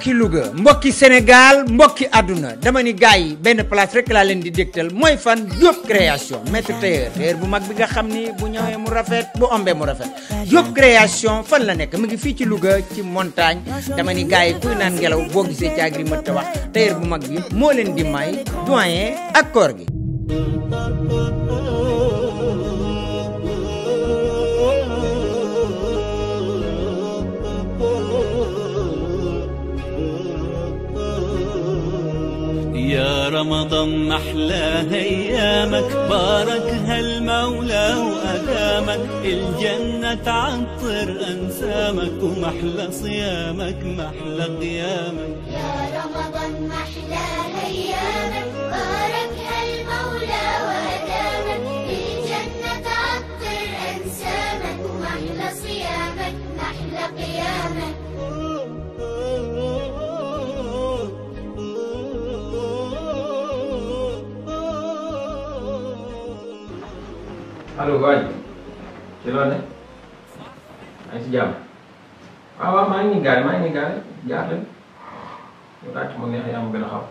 mbokki Louga mbokki Sénégal mbokki àdduna dama ni gars yi benn place rek laa leen di dégtal mooy fan Diop création maître tailleur bu mag bi nga xam ni bu ñëwee mu rafet bu ombee mu rafet Diop création fan la nekk mu ngi fii ci Louga ci montagne dama ni gars yi kuy naan ngelaw boo gisee caagri mët ta wax tailleur bu mag bi moo leen di may doyen ak koor gi. يا رمضان محلى ايامك باركها المولى وادامك الجنه تعطر انسامك ومحلى صيامك محلى قيامك يا رمضان محلى ايامك باركها المولى وادامك الجنه تعطر انسامك ومحلى صيامك محلى قيامك. allo Waly ci loolu ne maa ngi si jàmm waaw maa ngi nii gaare jaar leen yow daal ci mu neex yaa ma gën a xaw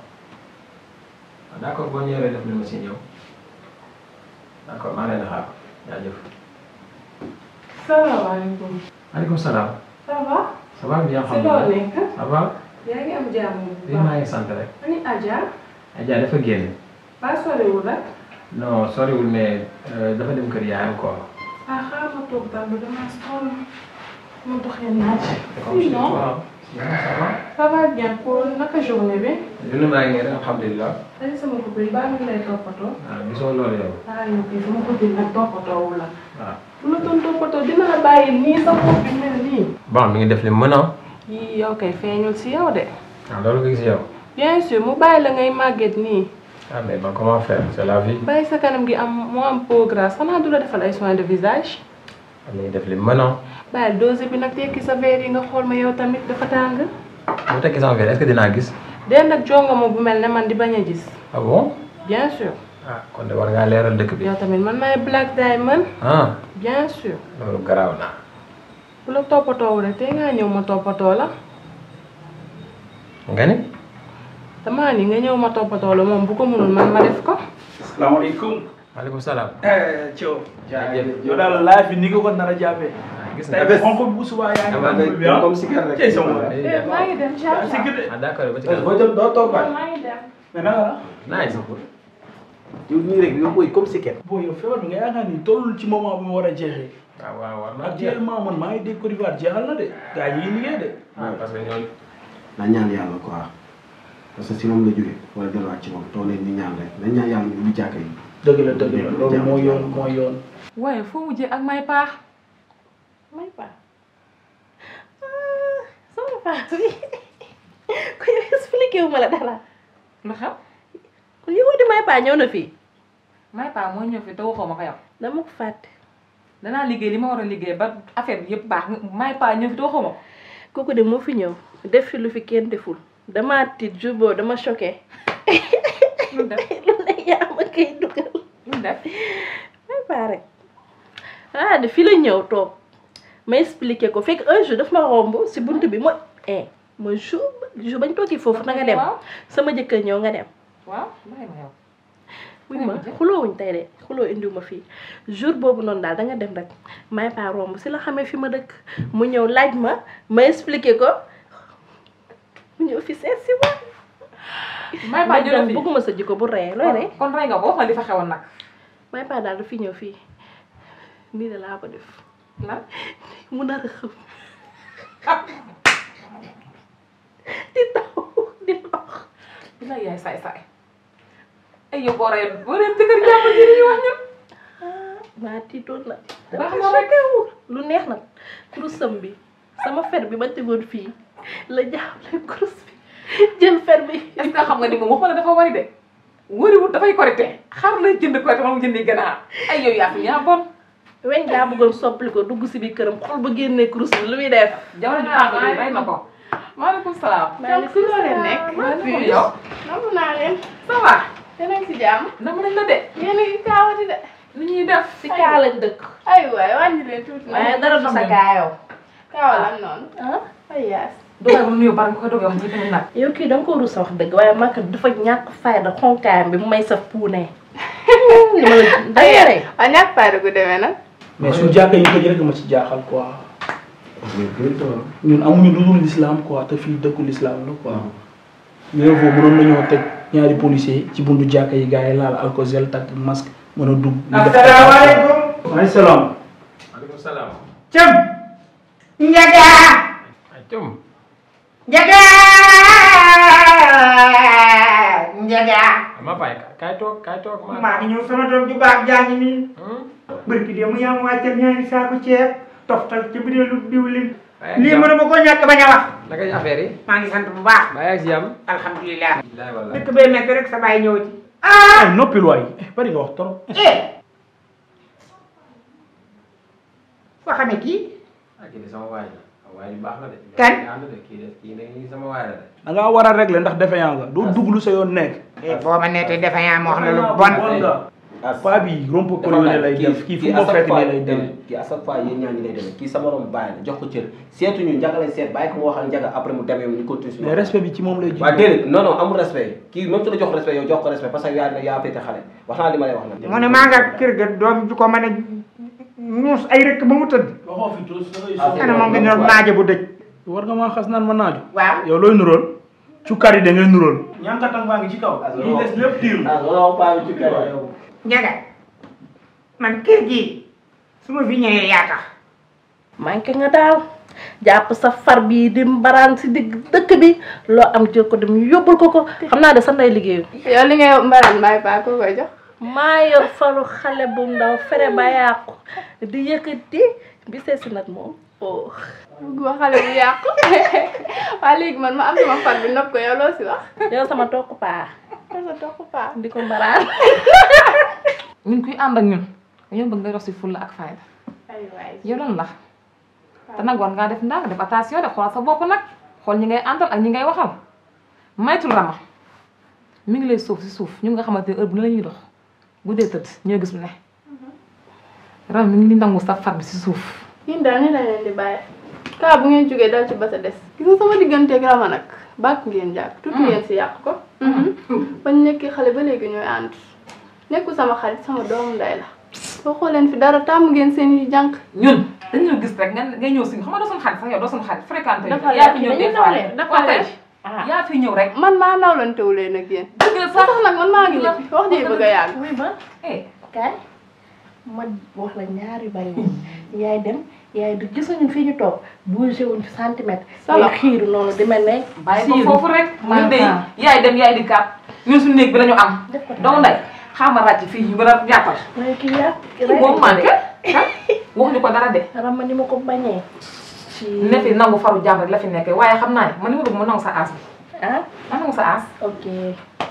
waaw d'accord boo ñëwee def li ma si ñëw d'accord maa ngi leen di xaar jaajëf. salaamaaleykum. maaleykum salaam. ça va. ça va bien si loo nekk. ça va. yaa ngi am jàmm. oui maa ngi sant rek. ani Adja. Adja dafa génn. ba soriwul rek. non soriwul mais dafa dem kër yaayam quoi. ah xaaral ma toog daal ba damaa sonn ma doxee naaj. sinon ça va bien pour naka journée bi. journée maa ngi rek alhamdulilah. tey sama copine baa ngi lay toppatoo. waaw gisoo loolu yow. ah yow kay sama copine nag toppatoo la. waaw. bu la doon toppatoo dina la bàyyi nii sa bopp bi mel nii. bon mi ngi def li mu mën a. yii yow kay feeñul si yow de. waaw loolu nga gis yow. bien sûr mu bàyyi la ngay màgget nii. ah mais bon comment faire c'est la vie. bàyyi sa kanam gi am moo am peau grasse xanaa du la defal ay soins de visage. mi ngi def li mu mën a. bàyyi dose bi nag tekki sa verre yi nga xool ma yow tamit dafa tàng. bu tekki sama verre est-ce que dinaa gis. den nag jongoma bu mel ne man di bañ a gis. ah bon. bien sûr. ah kon de war ngaa leeral dëkk bi. yow tamit man maay Black Diamond. ah. bien sûr. loolu garaaw na. bu la toppatoo rek tey ngaa ñëw ma toppatoo la. nga ni. damaa ni nga ñëw ma toppatoo la moom bu ko mënul man ma def ko. salaamaaleykum. maaleykum salaam. Thiaw. jaajëf. yow daal laaj bi ni nga ko nar a jàppee. gis tey nga. xonk bu subaa yaa ngi am bi ah. comme si kër rek. Thiès sama waaw maa ngi dem ah si gën ah d'accord ba ci boo jëm doo toog baay. maa ngi dem. mais naka la. nice. yow nii rek yow booy comme si kenn. boo yow feebar bi nga yaakaar ni tollul ci moment bi mu war a jeexee. waaw waaw war naa jeex. actuellement man maa ngi dégg Côte d'Ivoire jeexal na de. gars yi ñu ngi liggéey de. parce que ñooñu. na ñaan yàlla quoi parce que si moom la jógee wala delluwaat ci moom toog leen ni ñaan rek nañ ñaan yàlla ñu ubbi jàkka yi. dëgg la loolu mooy yoon mooy yoon. waaye foo mujjee ak may paax. may paax sama paax bi ku yow expliqué wu ma la dara. lu xew. kon yow di may paax ñëw na fii. may paax moo ñëw fi te waxoo ma ko yow. dama ko fàtte. danaa liggéey li ma war a liggéey ba affaire bi yëpp baax may paax ñëw fi te waxoo ma ko. kooku de moo fi ñëw def fi lu fi kenn deful. damaa tiit jour boobu dama choqué. lu def lu ne yaa ma koy dugal. lu def may paax rek. ah de fii la ñëw toog ma expliqué ko fekk un jour daf ma romb si buntu bi ma jour bañ toogee foofu na nga dem sama jëkkër ñëw nga dem. waaw bàyyi ma yow. muy ma xuloowuñ tey de xuloo indiwu ma fii jour boobu noonu daal da nga dem rek may paa romb si la xamee fi ma dëkk mu ñëw laaj ma expliqué ko mu ñëw fi seet si ma. may paa ñëw fii bëgguma sa jikko bu rey looy rey. kon rey nga ko wax nga li fa xewoon nag. may paa daal du fi ñëw fii. nii de laa ko def. lan mu nar a xam. di taw di dox. dina yaay saay-saay. ay yow boo rey jëkkër jàmm ji ñuy wax ñun. maa tiitoon na. baax na rek lu neex nag. kurusam bi sama fer bi ma tegoon fii la jaawle kurus bi jël fer bi. est-ce que xam nga ni moom waxuma la dafa wari de. wariwul dafay korite. xar la jënd korite moom jëndi ganaar. ay yow yaa fi yaa bon. weñ daa bëggoon soppali ko dugg si biir këram xol ba génnee kurus bi lu muy def. jamono ji tàng bi bay na ko. maaleykum salaam. maaleykum salaam nekk. maaleykum yow. namu naa leen. ça va. yéen a ngi si jàmm. namu nañ la de. yéen a ngi kaawati de. lu ñuy def. si kaa lañ dëkk. ay waay wàññi leen tuuti. waaye dara du sa kaa yow. kaaw lan noonu. ah ay yaas. dogal bu nuyu bar nga koy doge wax ñi tamit nag. yow kii da nga ko rus wax dëgg waaye maa dafa ñàkk fayda xonkaayam bi mu may sa puune. li ma la dayere. a ñàkk fayda gu demee nag. mais su jàkka yi tëj rek ma ci jaaxal quoi. ñun amuñu lu dul l'islam quoi te fii dëkku l'islam la quoi. mais foofu mënoon nañoo teg ñaari policier ci buntu jàkka yi gars yi laal alcool takk masque mën a dugg. asalaamaaleykum. maaleykum salaam. maaleykum salaam. Cëm. Njaga. ay Cëm. Njaga. Njaga. ma paay kaay toog maa ngi ñëw sama doom ju baax jaa ngi nii. barki de mu yaa ma wàccal ñaari saako ceeb toftal ci bideelu diwlin. lii mënuma ko ñàkk bañ a wax. naka yi affaire yi. maa ngi sant bu baax. maa ngi si jàmm. alhamdulilah. wallaay dëkk bee métti rek sa baay ñëw ci. ah noppil waay bari nga wax trop. foo xamee kii. kii de sama waay la waay baax la de. kan kii de sama waay la de. da ngaa war a régler ndax défaillant nga doo dugg lu sa yoon nekk. boo ma neetee défaillant moo xam ne lu bon. paa bi rompo corona lay def kii fu ko fekk nii lay dem. kii à chaque fois yéen ñaa ñi lay demee kii sama morom bàyyi la jox ko cër seetuñu njaga lay seet bàyyi ko mu wax ak njaga après mu demee ñu continue. mais respect bi ci moom lay ji. waaw déedéet non non amul respect kii même su la jox respect yow jox ko respect parce que yaa féete xale wax naa li ma lay wax nag. mu ne maa nga kër ga doom ju ko mën a muus ay rëkk ba mu tëdd. waxoo fi tos xanaa moom nga ne naaje bu dëj. war nga maa xas naan ma naaju. waaw yow looy nuróol. cukkaar yi da ngay nuróol. ñankatang baa ngi ci kaw. li des lépp tiiru. looloo paa bi cukkaar yow. Njaga man kër gi su ma fi ñëwee yaa tax. manqué nga daal jàpp sa far bii di mbaraan si digg dëkk bi loo am jël ko dem yóbbul ko xam naa de sa ndey liggéeyu. yow li ngay mbaraan maay paa ko koy jox. maa yor faru xale bu ndaw fere ba yàqu di yëkkati bi seesi nag moom oh. gu xale bu yàqu waaye léegi man ma am sama far bi nopp ko yow loo si wax. yow sama tokk paa. sama tokk paa. di ko mbaraan. ñun kuy ànd ak ñun dañoo bëgg nga dox si fulla ak fayda. yow lan la te nag war ngaa def ndànk def attention de xool sa bopp nag xool ñi ngay àndal ak ñi ngay waxal maytul rama mi ngi lay suuf si suuf ñu nga xamante ne heure bu ne la ñuy dox guddee tëdd ñoo gis lu ne rama mi ngi nangu sa far bi si suuf. yéen daal ni la leen di bàyyi kaa bu ngeen jógee dal ci ba sa des gis nga sama digganteeg rama nag bàkk ngeen jàpp tuuti ngeen si yàq ko bañ nekkee xale ba léegi ñooy ànd nekku sama xarit sama doomu ndey la soo xooleen fi dara tàmm ngeen seen yi jànq ñun dañu gis rek nga ñëw si xam nga doo suñu xarit sax yow doo suñu xarit fréquenté dafa yaa fi ñëw des fois dafa tey yaa fi ñëw rek man maa nawlantewulee nag yéen dëgg la sax nag man maa ngi ñibbi wax ji bëgg a yàgg oui ma kaay ma wax la ñaari bari yaay dem yaay di gisuñu fii ñu toog bougé wuñ fi centimètre salo xiiru noonu di mel ne bàyyi ko foofu rek ñun de yaay dem yaay di kaat ñun suñu néeg bi la ñu am doo nday xaama ràcc fii ñu gën a jàppal waaye kii yaa moom manqué wax ñu ko dara de rama ni ma ko bañee ne fi nangu faru jàmm rek la fi nekkee waaye xam naa ne man ni ma bëgg mu nangu sa aas bi ma nangu sa aas ok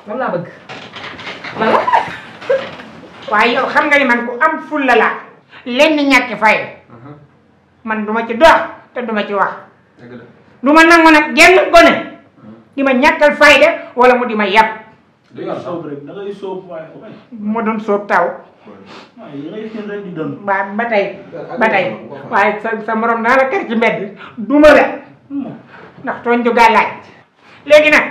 loolu laa bëgg man la waaye yow xam nga ni man ku am fulla la lenn ñàkk fay man duma ci dox te duma ci wax duma nangu nag genn gone di ma ñàkkal fayda wala mu di ma yàpp soob rek da ngay soob waaye mu doon soob taw waaye da ngay xëy rek di doon. ba tey waaye sa morom naa la kër ci mbedd duma la ndax tooñ ju gàllaaj léegi nag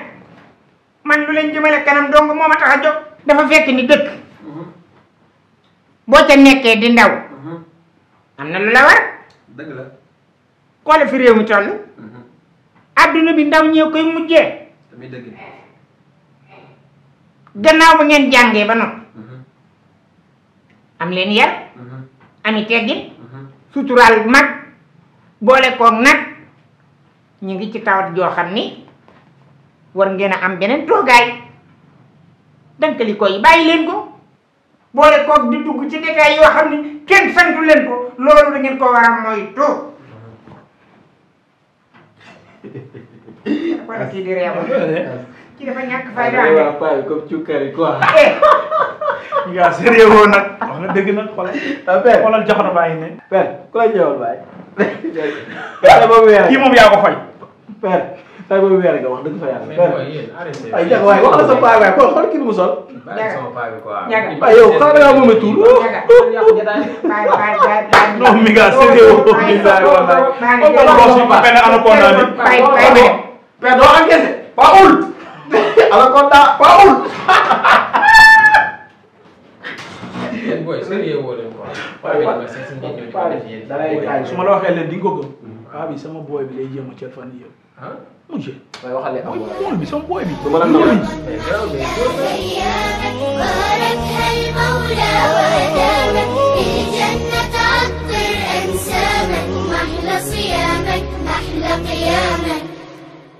man lu leen jëmale kanam dong moo ma tax a jóg dafa fekk ni dëkk boo ca nekkee di ndaw am na lu la war dëgg la xoolal fi réew mi toll adduna bi ndaw ñee koy mujjee tamit dëgg gannaaw ba ngeen jàngee ba noppi am leen yar ami teggin suturaal mag boole koog nag ñu ngi ci tawat joo xam ni war ngeen a am beneen toogaay dankali ko yi bàyyi leen ko boole koog di dugg ci détail yoo xam ni kenn santu leen ko loolu da ngeen ko war a moytu wala kii di réew ci dafa ñàkk fay daal paa comme cukkari quoi. ñu ngi sérieux woon nag wax nga dëgg nag xoolal joxoon baa ngi ne. père ku la ñëwal baay. kii moom yaa ko fay. père tay booy weer nga wax dëgg fa yàlla. mais père booy yéen arrêté. ay jaga waay wax la sa paa waay xool kii bi mu sol. bàyyi sama paa bi quoi. ay yow xanaa da ngaa moom a tuur. non mi nga séddee woo. billaay wallaay. benn anaconda ni. père doo encaissé. Paul. anaconda Paul. yéen booy sérieux woo leen quoi. paa bi dama seet si ngeen ñëw di ko def yéen. dalay kaay su ma la waxee leen di nga ko gëm. paa bi sama booy bi lay jéem a cel fan yii yëpp. ah monsieur. waaye waxal leen am booy bi sama booy bi. du ma la naw. أيامك باركها المولى